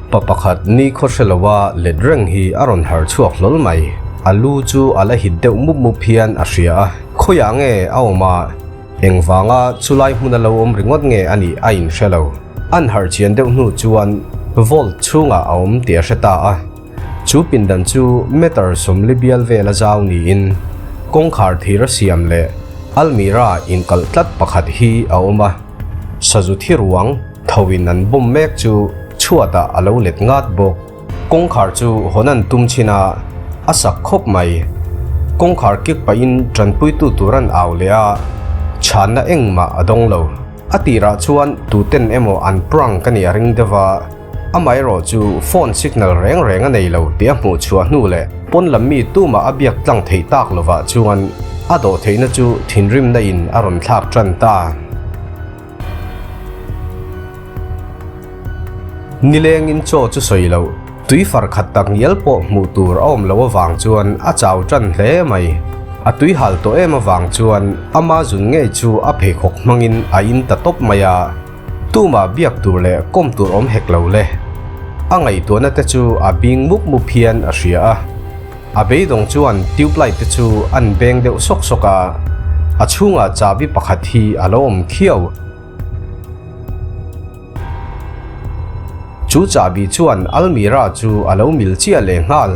Pa pakhat nikhaw hre loa let reng hi a rawn har chhuak hlawl mai. A lu chu a la hit deuh mup mup hian a hria a, khawiah nge a awm a, engvanga chulai hmuna lo awm ringawt nge a nih a inhre lo. An harh chian deuh hnu chuan vault chhungah a awm tih a hre ta a. Chu pindan chu meter 40 bial vela zau niin kawngkhar thir a siam leh almirah inkalh tlat pakhat hi a awm a. Sazu thi ruang thoin an bawm mek chu chhuatah a lo let ngat bawk. Kawngkhar chu hawn an tum chhin a, a sak khawp mai. Kawngkhar kik pahin tanpuitu tur an au leh a, chhanna engmah a dawng lo. A tirah chuan tuten emaw an prank a nih a ring deuh a. Amaherawh chu phone signal reng reng a nei lo tih a hmuh chhuah hnu leh pawn lam mi tumah a biak tlang theih tak lovah chuan a dawh theihna chu thinrimna in a rawn thlak tan ta. Nilengin chaw chu sawi loh, tui far khat tak ngial pawh hmuh tur a awm loh avang chuan a chau tan hle mai. A tui hal tawh em avang chuan ama zun ngei chu a pheikhawk hmangin a in ta tawp mai a. Tumah biak tur leh kawm tur awm hek lo le. A ngaihtuahna te chu a bing mup mup hian a hria a. A beidawng chuan tube light te chu an beng deuh sawk sawk a, a chhungah chahbi pakhat hi a lo awm khiau. Chu chahbi chuan almirah chu a lo mil chiah leh nghal.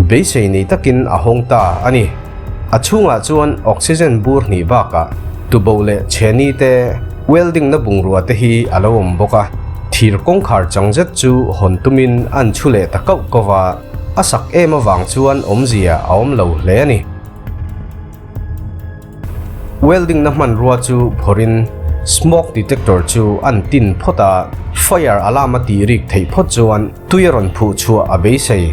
Beisei nei takin a hawng ta a ni. A chhungah chuan oxygen bur hnih bakah tuboh leh chheni te, welding na bungrua te hi a lo awm bawk a. Thir kawngkhar chang zet chu hawn tumin an chhu leh ta kauh kauh a, a sak em avang chuan awmzia a awm lo hle a ni. Welding na hmanrua chu phawrhin smoke detector chu an tin phawt a, fire alarm a tih rik theih phawt chuan tui a rawn phuh chhuah a beisei.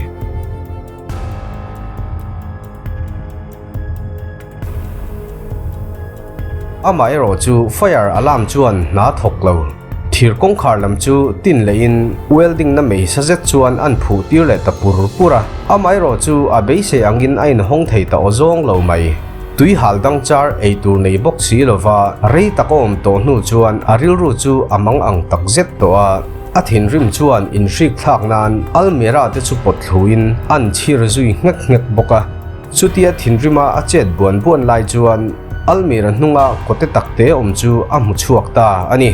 Amaherawh chu fire alarm chuan hna thawk lo. Thir kawngkhar lam chu tin lehin welding na mei sa zet chuan an phuh tir leh ta pur pur a, amaherawh chu a beisei angin a inhawng thei ta awzawng lo mai. Tui hal dang char ei tur nei bawk si lova rei tak a awm tawh hnu chuan a rilru chu a mang ang tak zet tawh a, a thinrim chuan inhrik thlak nan almirah te chu pawt thluin an chhir zui nghek nghek bawk a. Chutia thinrima a chet buan buan lai chuan almirah hnunga kawte takte awm chu a hmu chhuak ta a ni.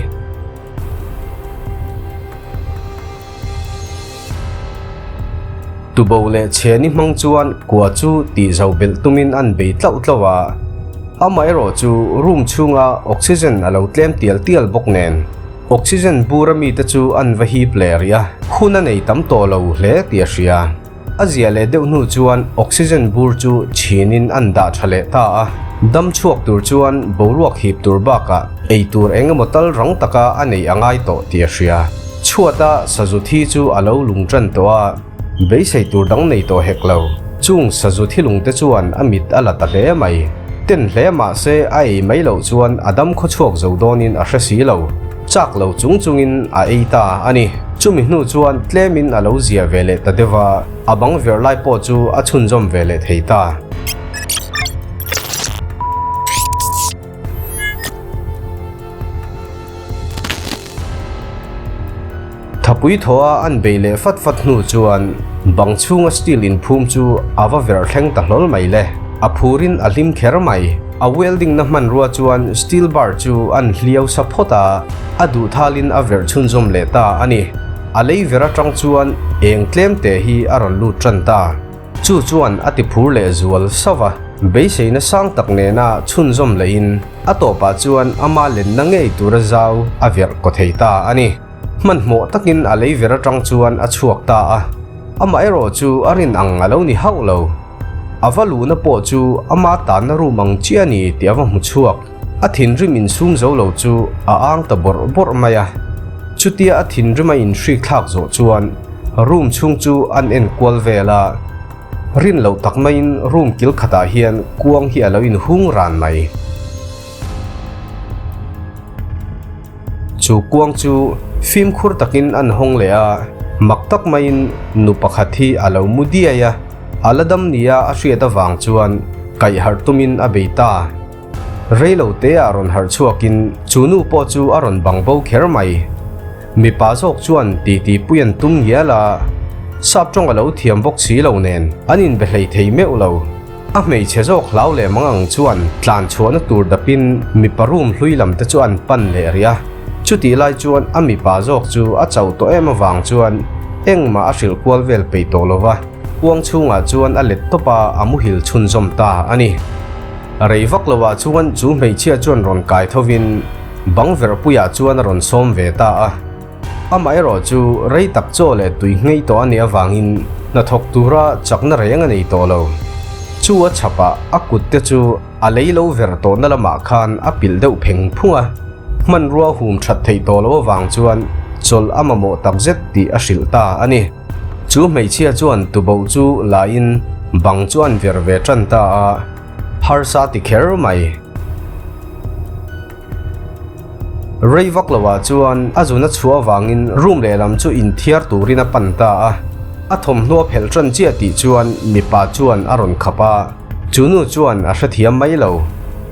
Tubo leh chheni hmang chuan kua chu tih zo belh tumin an bei tlauh tlauh a, amaherawh chu room chhunga oxygen a lo tlem tial tial bawk nen oxygen bur a mite chu an va hip leh rih a, hun a nei tam tawh lo hle tih a hria. A zia leh deuh hnu chuan oxygen bur chu chhinin an dah tha leh ta a, dam chhuak tur chuan boruak hip tur bakah ei tur eng emaw tal rang taka a neih a ngai tawh tih a hria. Chhuata sazu thi chu a lo lung tan tawh a, beisei tur dang nei tawh hek lo. Chung sazu thi lung te chuan a mit a la ta hle mai. Ten hle mah se a ei mai loh chuan a dam khaw chhuak zo dawnin a hre si lo. Chak lo chung chungin a ei ta a ni. Chumi hnu chuan tlemin a lo zia ve leh ta deuh a, a bang ver lai pawh chu a chhunzawm ve leh thei ta. Thapui thaw a an bei leh fat fat hnu chuan bang chhunga steel inphum chu a va ver thleng ta hlawl mai le. A phurin a hlim kher mai. A welding na hmanrua chuan steel bar chu an hliau sa phawt a, a duh thalin a verh chhunzawm leh ta a ni. A lei ver atang chuan eng tlem te hi a rawn lut tan ta. Chu chuan a ti phur leh zual sauh a, beiseina sang tak nena chhunzawm lehin a tawpah chuan ama lenna ngei tura zau a verh kaw thei ta a ni. Hmanhmawh takin a lei ver atang chuan a chhuak ta a, amaherawh chu a rin ang a lo ni hauh lo. A va luhna pawh chu ama tanna room ang chiah a ni tih a va hmu chhuak. A thinrim insum zo lo chu a ang ta bawrh bawrh mai a. Chutia a thinrim a inhrik thlak zawh chuan room chhung chu an en kual vel a. Rin loh tak maiin room kil khatah hian kuang hi a lo inhung ran mai. Chu kuang chu fimkhur takin an hawng leh a, mak tak maiin nu pakhat hi a lo mu diai a, a la dam nia a hriat avang chuan kaih harh tumin a bei ta. Rei lo te ah rawn harh chhuakin chu nu pawh chu a rawn bang bo kher mai. Mipa zawk chuan titi pui an tum ngial a, sap tawng a lo thiam bawk si lo nen an inbe hlei thei meuh lo. A hmeichhe zawk hlau leh mang ang chuan tlan chhuahna tur dapin mipa room hlui lam te chu an pan leh rih a. Chutih lai chuan a mipa zawk chu a chauh tawh em avang chuan engmah a hrilh kual vel peih tawh lo va, kuang chhungah chuan a let tawp a, a muhil chhunzawm ta a ni. Rei vak loah chuan chu hmeichhia chuan rawn kai thovin bang verhpuiah chuan a rawn sawm ve ta a. Amaherawh chu rei tak chaw leh tui nghei tawh a nih avangin hnathawk tura chakna reng a nei tawh lo. Chu a chhapah a kut te chu a lei lo ver tawhna lamah khan a pilh deuh pheng phung a, hmanrua hum that theih tawh loh avang chuan chawlh a mamawh takzet tih a hrilh ta a ni. Chu hmeichhia chuan tuboh chu lain bang chu an ver ve tan ta a, harsa ti kher mai. Rei vak loah chuan a zun a chhuah avangin room lehlam chu inthiar turin a pan ta a, a thawmhnaw a phelh tan chiah tih chuan mipa chuan a rawn khap a, chu nu chuan a hrethiam mai lo.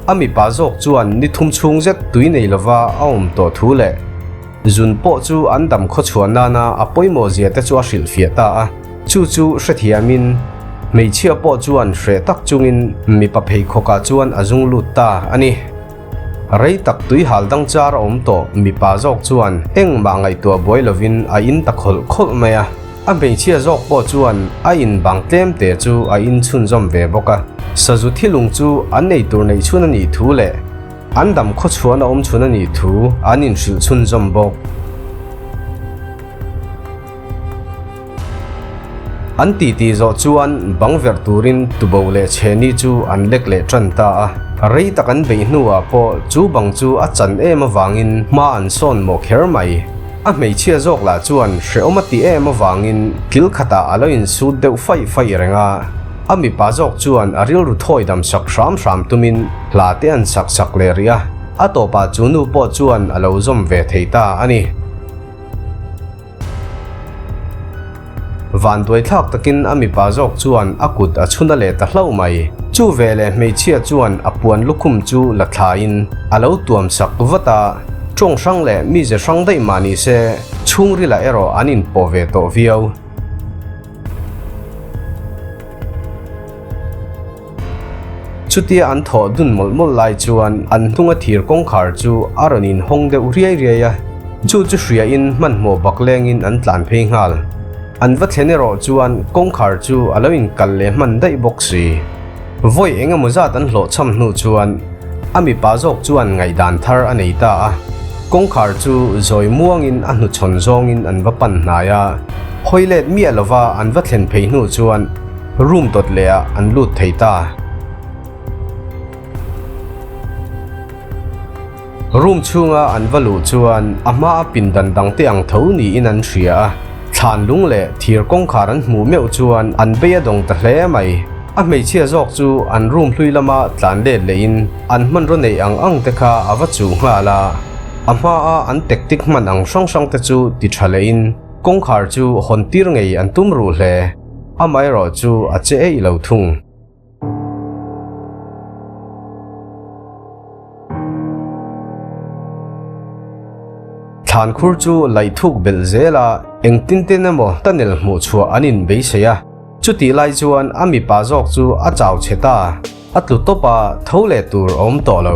A mipa zawk chuan ni thum chhung zet tui nei lova a awm tawh thu leh zun pawh chu an dam khawchhuah nana a pawimawh zia te chu a hrilhfiah ta a, chu chu hrethiamin hmeichhia pawh chuan hreh tak chungin mipa pheikhawkah chuan a zung lut ta a ni. Rei tak tui hal dang char a awm tawh mipa zawk chuan engmah ngaihtuah buai lovin a in ta khawlh khawlh mai a. A hmeichhia zawk pawh chuan a in bang tlem te chu a in chhunzawm ve bawk a. Sazu thilung chu an nei tur neih chhun a nih thu leh an dam khawchhuan a awm chhun a nih thu an inhrilh chhunzawm bawk. An titi zawh chuan bang verh turin tubo leh chheni chu an lek leh tan ta a. Rei tak an beih hnuah pawh chu bang chu a chan em avangin hma an sawn mawh kher mai. A hmeichhia zawk lah chuan hrehawm a ti em avangin kil khatah a lo insut deuh faih faih reng a. A mipa zawk chuan a rilru thawi dam sak hram hram tumin hla te an sak sak leh rih a. A tawpah chu nu pawh chuan a lo zawm ve thei ta a ni. Vanduai thlak takin a mipa zawk chuan a kut a chhun a leh ta hlauh mai. Chu veleh hmeichhia chuan a puan lukhum chu la thlain a lo tuam sak vat a, tawng hrang leh mize hrang daih mah ni se chhungrilah erawh an inpawh ve tawh viau. Chutia an thawh dun mawlh mawlh lai chuan an hnunga thir kawngkhar chu a rawn inhawng deuh riai riai a, chu chu hriain hmanhmawh bak lengin an tlan phei nghal. An va thlen erawh chuan kawngkhar chu a lo inkal leh hman daih bawk si. Vawi eng emaw zat an hlawhchham hnu chuan a mipa zawk chuan ngaihdan thar a nei ta a, kawngkhar chu zawi muangin a hnuchhawn zawngin an va pan hnai a, hawi let miah lova an va thlen phei hnu chuan Room dawt leh ah an lut thei ta. Room chhunga an va luh chuan a hma a pindan dang te ang tho niin an hria a, thlan lung leh thir kawngkhar an hmuh meuh chuan an bei a dawng ta hle mai. A hmeichhia zawk chu an room hlui lama tlan let lehin an hmanraw neih ang ang te kha a va chuh nghal a, a hma a an tactic hman ang hrang hrang te chu ti tha lehin kawngkhar chu hawn tir ngei an tum ruh hle. Amaherawh chu a che eih lo thung. Thlan khur chu laih thuk belh zel a, engtin ten emaw tunnel hmuh chhuah an inbeisei a. Chutih lai chuan a mipa zawk chu a chau chhe ta, a tlu tawp a, tho leh tur a awm tawh lo.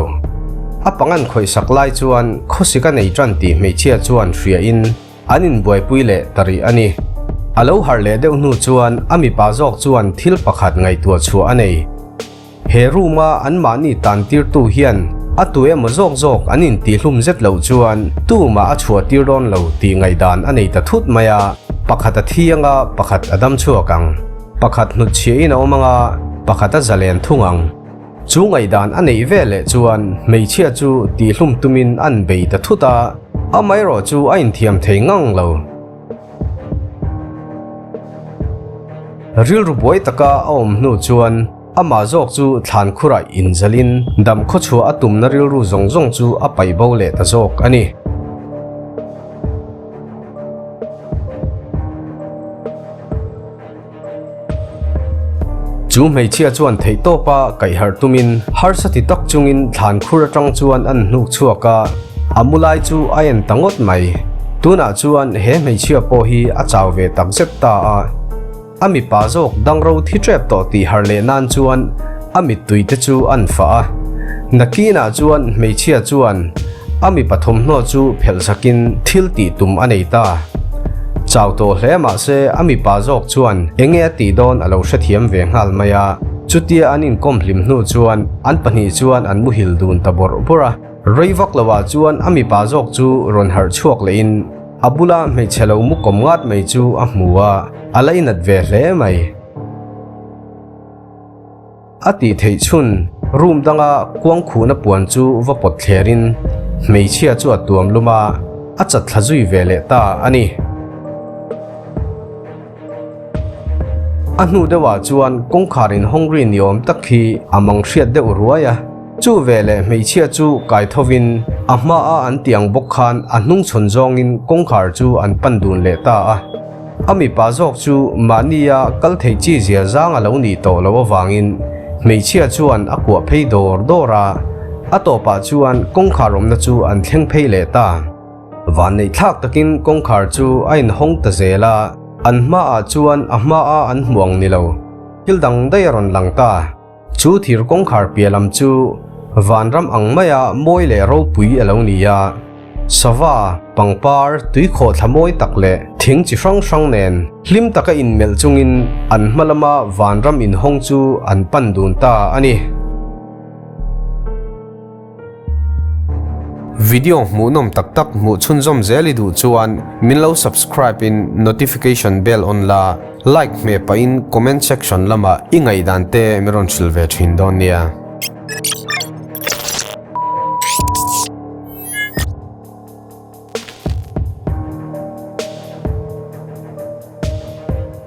A pangan khawih sak lai chuan khawsik a nei tan tih hmeichhia chuan hriain, An inbuaipui leh ta rih a ni. A lo harh leh deuh hnu chuan a mipa zawk chuan thil pakhat ngaihtuah chhuah a nei. He room-a anmahni tantirtu hian a tu emaw zawk zawk an intihlum zet loh chuan tumah a chhuahtir dawn lo tih ngaihdan a nei ta thut mai a, pakhat a thi anga pakhat a dam chhuak ang, pakhat hnutchhiahin a awm anga pakhat a zalen thung ang. Chu ngaihdan a neih ve leh chuan hmeichhia chu tihhlum tumin an bei ta thut a, amaherawh chu a inthiam thei ngang lo. Rilru buai taka a awm hnu chuan amah zawk chu thlan khurah inzalin dam khawchhuah a tumna rilru zawng zawng chu a paih bo leh ta zawk a ni. Chu hmeichhia chuan theihtawpa kaihharh tumin harsa ti tak chungin thlan khur atang chuan an hnuk chhuak a, a mu lai chu a en ta ngawt mai. Tunah chuan he hmeichhia pawh hi a chau ve takzet ta a. A mipa zawk dangro thi tep tawh tih harh leh nan chuan a mittui te chu an fah a. Nakinah chuan hmeichhia chuan a mipa thawmhnaw chu phelh sakin thil tih tum a nei ta. Chau tawh hle mahse a mipa zawk chuan enge a tih dawn a lo hrethiam ve nghal mai a. Chutia an inkawm hlim hnu chuan an pahnih chuan an muhil dun ta bawrh bawrh a. Rei vak lovah chuan a mipa zawk chu rawn harh chhuak lehin a bula hmeichhe lo mu kawm ngat mai chu a hmu a, a la inat ve hle mai. A tih theih chhun room danga kuang khuhna puan chu va pawt thlerin hmeichhia chu a tuam lum a, a chat thla zui ve leh ta a ni. A hnu deuhah chuan kawngkhar in hawng ri ni awm tak hi a mang hriat deuh ruai a, chu veleh hmeichhia chu kai thovin a hmaa an tih ang bawk khan a hnung chhawn zawngin kawngkhar chu an pan dun leh ta a. A mipa zawk chu mahnia kal theih chi zia zang a lo nih tawh loh avangin hmeichhia chuan a kuah phei dawr dawr a, a tawpah chuan kawngkhar awmna chu an thleng phei leh ta. Vanneih thlak takin kawngkhar chu a inhawng ta zel a, an hmaah chuan a hmaa an hmu ang ni lo, thil dang daih a rawn lang ta. Chu thir kawngkhar piah lam chu vanram ang maia mawi leh ropui a lo ni a, sava, pangpar, tuikhawh thla mawi tak leh thing chi hrang hrang nen hlim taka inmelh chungin an hma lama vanram inhawng chu an pan dun ta a ni. Video hmuhnawm tak tak hmuh chhunzawm zel i duh chuan min lo subscribe in notification bell on la, like hmeh pahin comment section lamah i ngaihdan te min rawn hrilh ve thin dawn nia.